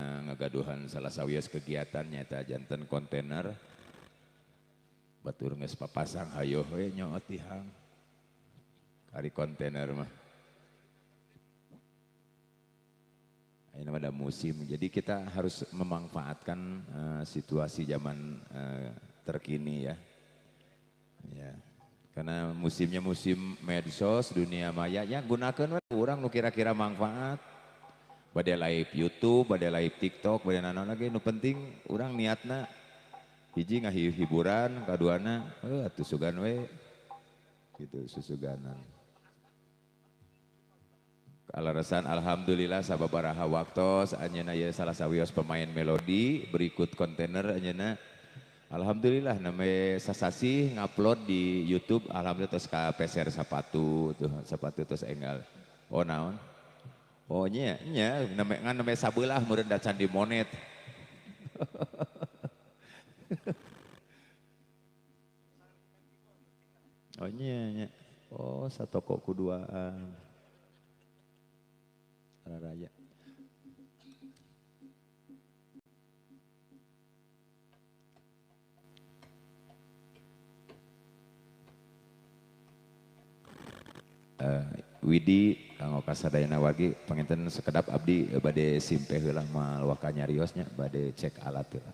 Ngagaduhan salah sawios kegiatan nyata janten kontainer batur geus papasang hayoh we nyoot tihang kari kontainer mah. Ayeuna mah da musim, jadi kita harus memanfaatkan situasi zaman terkini ya. Ya. Karena musimnya musim medsos, dunia maya ya gunakeun we urang nu kira-kira manfaat. Bade live YouTube, bade live TikTok, bade naon lagi nu penting urang niatna hiji ngahiburan, kaduana atuh sugan we gitu susuganan. Kaleresan alhamdulillah sababaraha waktos anjeunna ieu salah sawios pemain melodi berikut kontainer anjeunna. Alhamdulillah name sasasih ngupload di YouTube, alhamdulillah tos ka peser sapatu tuh, sapatu tos enggal. Oh naon? Oh nya nya name ngan name sabelah meureun da can dimonet. Oh nya nya. Oh satoko kuduaan. Raya. Widi kanggo kasadayana wargi panginten sekedap abdi bade simpeh heula moal waka nyarios nya bade cek alat heula.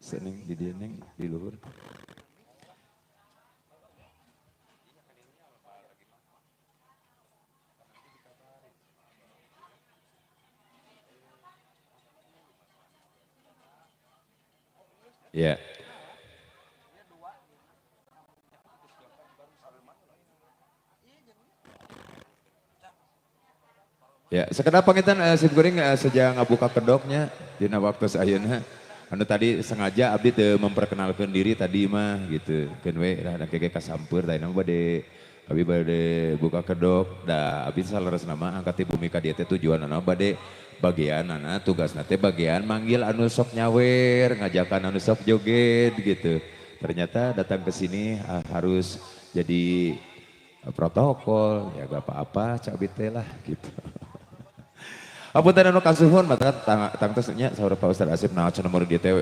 Seneng di dieu neng di luhur. Ya. Ya, sekedar pangitan sim kuring sejak ngabuka kedoknya dina waktu ayeuna. Anu tadi sengaja abdi teu memperkenalkan diri tadi mah gitu. Keun we lah da kege kasampeur tadi mah bade abdi bade buka kedok da abdi saleresna mah angkat ti bumi ka dieu teh tujuanna bade bagianana tugasna teh bagian manggil anu sok nyawer, ngajakan anu sok joget gitu. Ternyata datang ke sini harus jadi protokol, ya gak apa-apa cak abdi teh lah gitu. Apunten anu kasuhun mata tangtos nya saur Pak Ustaz Asep naon cenah meureun dieu teh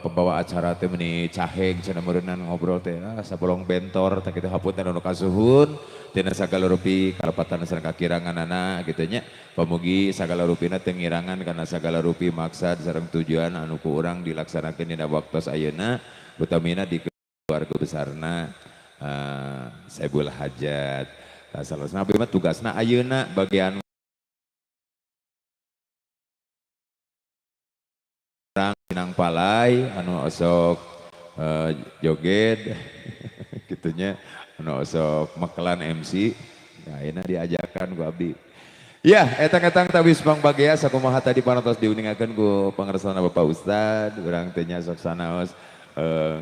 pembawa acara teh meuni caheng cenah meureunnan ngobrol teh sabolong bentor tah kitu hapunten anu kasuhun tina sagala rupi kalepatan sareng kakiranganana kitu nya pamugi sagala rupina teu ngirangan kana sagala rupi maksad sareng tujuan anu ku urang dilaksanakeun dina waktos ayeuna utamina di keluarga besarna Saibul Hajat. Tah salosna abdi mah tugasna ayeuna bagian Pinang palai anu osok joget gitunya anu osok mekelan MC nah ini diajarkan ku abdi ya etang-etang tawis bang bagea sakumaha tadi parantos diuningakeun ku pangersana Bapak Ustad urang teh nya sok sanaos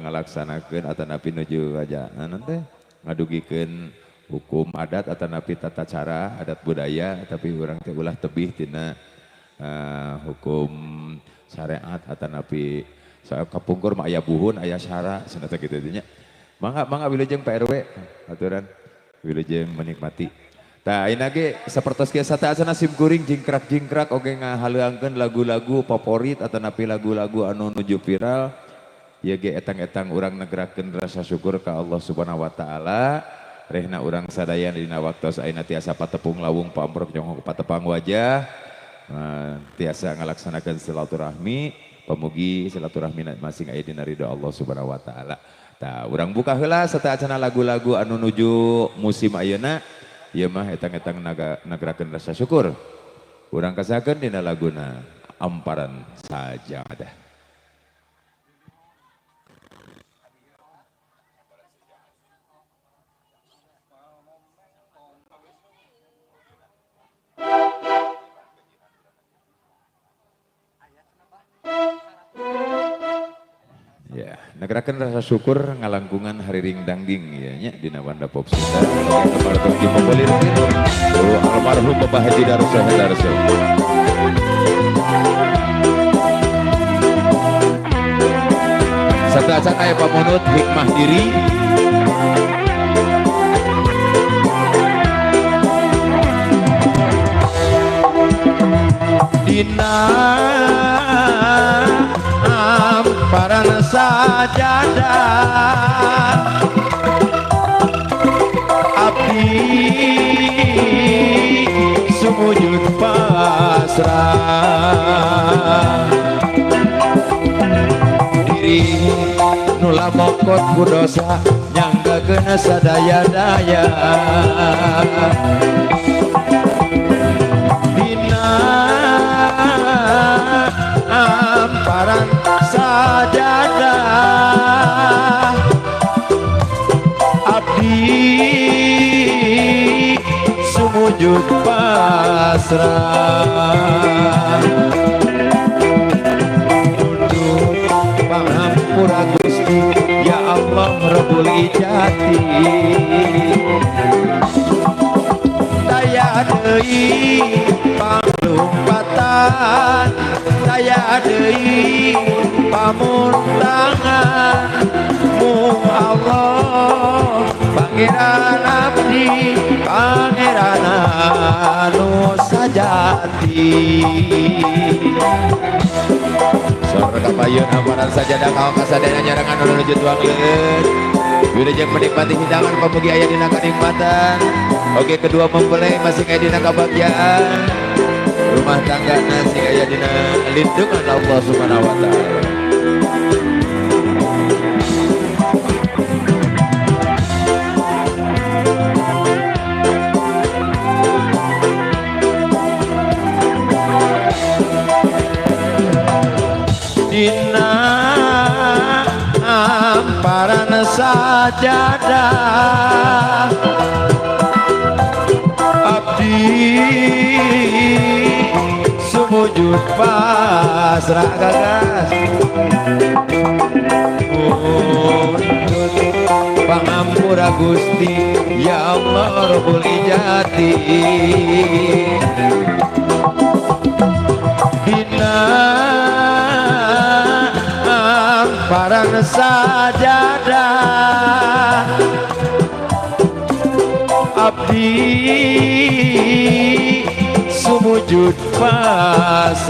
ngalaksanakeun atanapi nuju aja teh ngadugikeun hukum adat atanapi tata cara adat budaya tapi urang teh ulah tebih tina hukum syariat atanapi saya kapungkur mah aya buhun aya syara cenah teh kitu nya mangga mangga wilujeng Pak RW aturan wilujeng menikmati tah ayeuna ge sapertos kieu sateuacanna sim kuring jingkrak-jingkrak oge ngahaleuangkeun lagu-lagu favorit atanapi lagu-lagu anu nuju viral ieu ge etang-etang urang negerakeun rasa syukur ka Allah Subhanahu wa taala rehna urang sadaya dina waktos ayeuna tiasa patepung lawung pamprok jonghok patepang wajah tiasa ngalaksanakeun silaturahmi pamugi silaturahmi masing aya dina ridho Allah Subhanahu wa taala. Tah urang buka heula sateuacanna lagu-lagu anu nuju musim ayeuna ieu mah etang-etang nagerakeun rasa syukur. Urang kasakeun dina laguna Amparan Sajadah. Ya, negerakeun rasa syukur ngalangkungan hariring dangging ya nya dina Wanda Pop Sunda. Almarhum Bapak Haji Darso Hendarso. Sateuacan aya pamunut hikmah diri. Dina amparan sajadah abdi sumujud pasrah diri nula mokot ku dosa nyanggakeun sadaya-daya dina amparan sajadah abdi sumujud pasrah tunduk pangampura Gusti ya Allah Rabbul Ijati daya deui panglumpatan daya deui pamuntangan mung Allah Pangeran abdi Pangeran anu sajati. Sorga payun amparan sajadah kawan kasadayana nyarengan anu nuju tuang leueut. Wilujeng menikmati hidangan pamugi aya dina kanikmatan. Oke kedua mempelai masing aya dina kabahagiaan. Rumah tangga sing aya dina lindungan Allah Subhanahu wa taala. Sajadah abdi sumujud pasrah gagas mundut pangampura Gusti ya Allah Rabbul Ijati dina parang sajadah abdi sumujud pasrah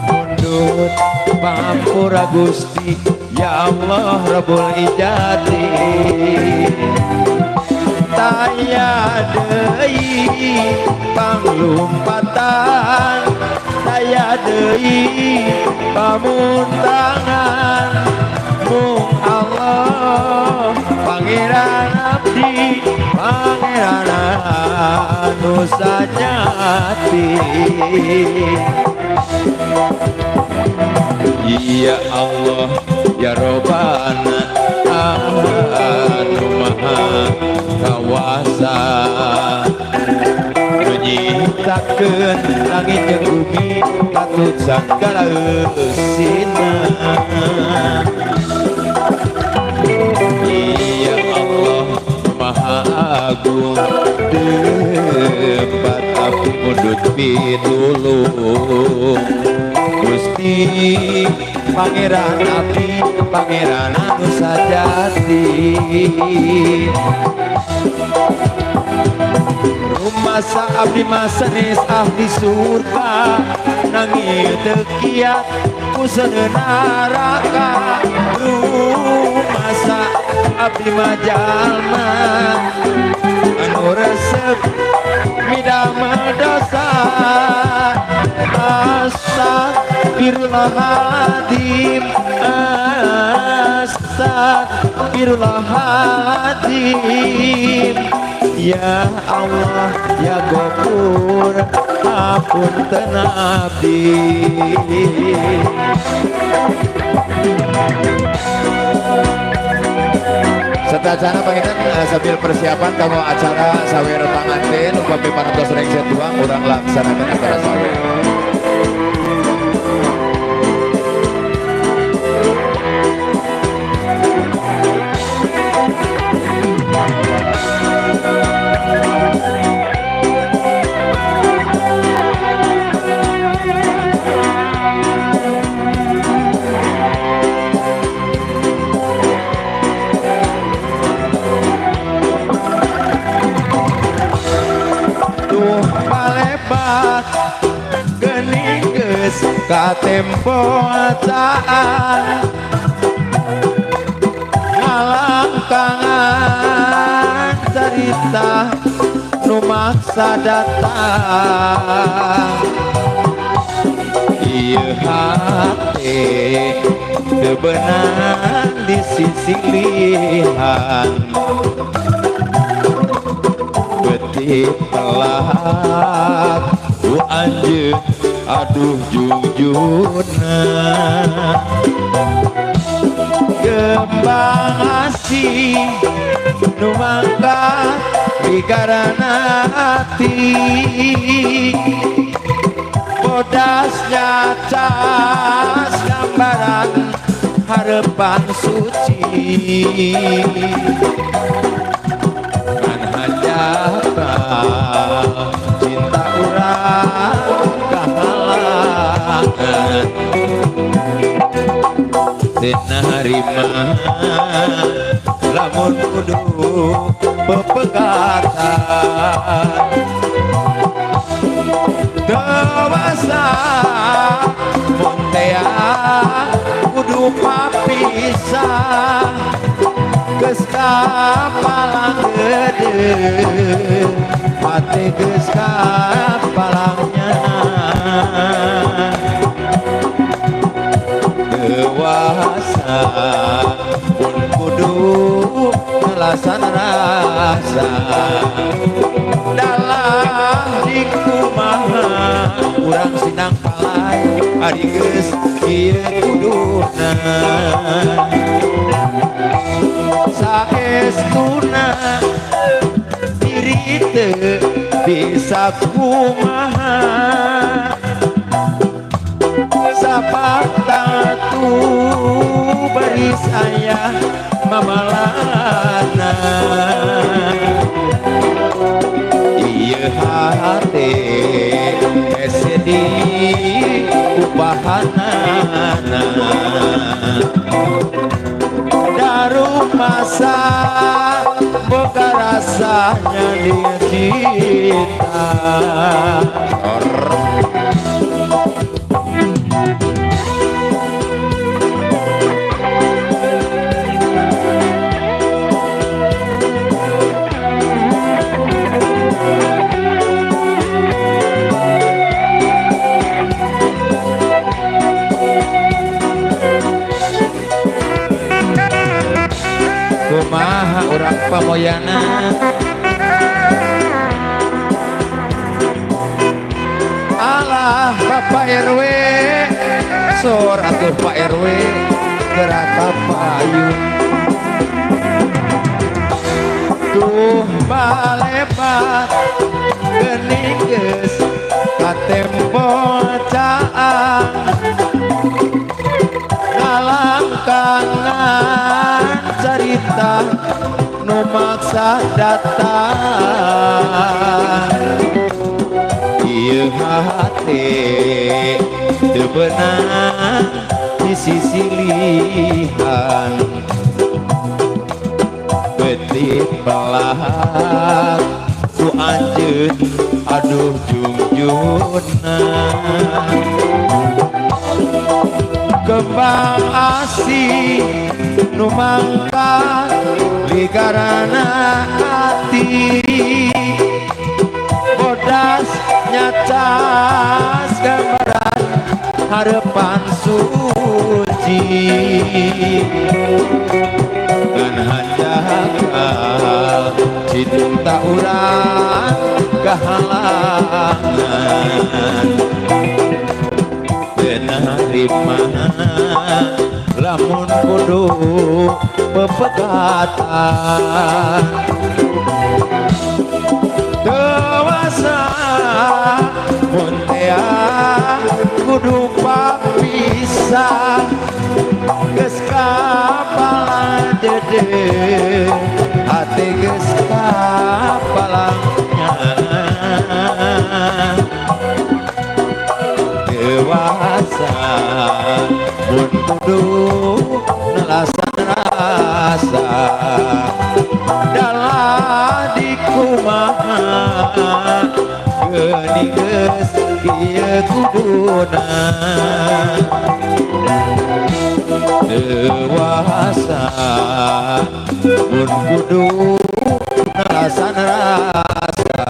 mundut pangampura Gusti ya Allah Rabbul Ijati taya deui panglumpatan taya deui pamuntangan mung Allah Pangeran abdi Pangeran anu sajati. Ya Allah ya Robbana anu maha kawasa nu nyiptakeun langit jeung bumi katut sagala eusina. Ya Allah maha agung tempat abdi mundut pitulung Gusti Pangeran abdi Pangeran anu sajati. Rumasa abdi masanes ahli surga nanging teu kiat ku seuneu neraka. Rumasa abdi mah jalma anu resep midamel dosa. Astagfirullahaladzim, astagfirullahaladzim. Ya Allah ya Ghafur hapunten abdi. Serta acara panginten sambil persiapan kalau acara sawer panganten upami parantos rengse tuang urang laksanakan acara sawer. Katempo acaan ngalangkangan carita nu maksa datang. Ieu hate teu beunang di sisilihan beuti pelak ku anjeun aduh jungjuna. Kembang asih nu mangga digarana ati bodas nyacas gambaran harapan suci. Kan hajatan cinta urang kahalangan teu narima lamun kudu pepegatan dewasa mun tea kudu papisah geus kapalang gede hate geus kapalangnya. Dewasa pun kudu ngelasan rasa dalam dikumaha urang sinang palai Ari geus kieu kuduna. Saestuna diri teu bisa kumaha, sapatatu baris ayah mamalana. Ieu hate hese di upahanana, darumasa boga rasanya dia cinta. Kumaha urang pamoyana, alah Bapak RW, sor atuh Pak RW gerak payun. Duh balebat geuning geus katempo caang, ngalangkangan carita nu maksa datang. Ieu hate teu beunang di sisi lihan, beutik belak ku anjeun aduh jungjuna. Kembang asih nu mangka ligarana hati, bodas nyacas gambaran harapan suci. Ngan hanjakal cinta urang kahalangan, narima lamun kudu pepegatan. Dewasa mun tea kudu papisah, geus kapalang dede hate geus kapalangnya. Dewasa mun kudu nelasan rasa, dalah dikumaha geuning geus kieu kuduna. Dewasa mun kudu nelasan rasa,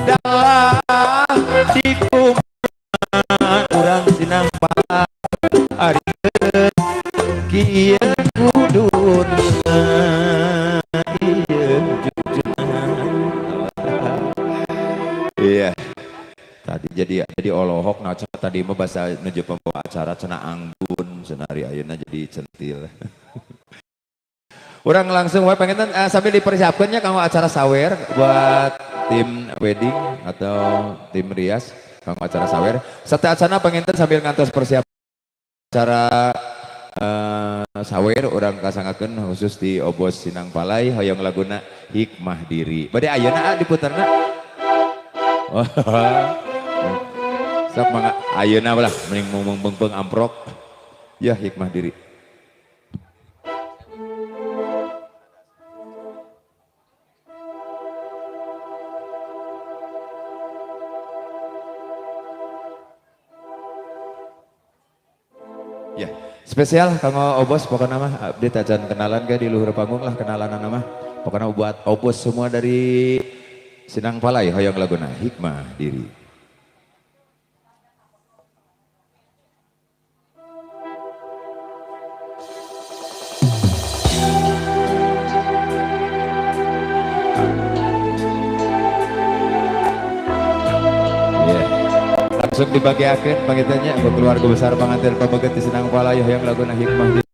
dalah dikumaha urang sinang pala ari geus kieu kuduna. Iya. Tadi jadi olohok nah tadi mah bahasa nuju pembawa acara cenah anggun cenah ari ayeuna jadi centil. Urang langsung wae pengen sambil dipersiapkannya kanggo acara sawer buat tim wedding atau tim rias kanggo acara sawer. Sateuacanna penginten sambil ngantos persiapan acara sawer urang kasangakeun khusus di Obos Sinang Palai hoyong laguna Hikmah Diri. Bade ayeuna diputerna. Sok mangga ayeuna lah mending mung beungpeung amprok. Ya Hikmah Diri. Ya, spesial kanggo Obos pokokna mah abdi tacan kenalan ge di luhur panggung lah kenalan mah. Pokokna buat Obos semua dari Sinang Palai hoyong laguna Hikmah Diri. Langsung dibagiakeun panginten nya, keluarga besar panganten pameget di Sindang Pala yang laguna Hikmah.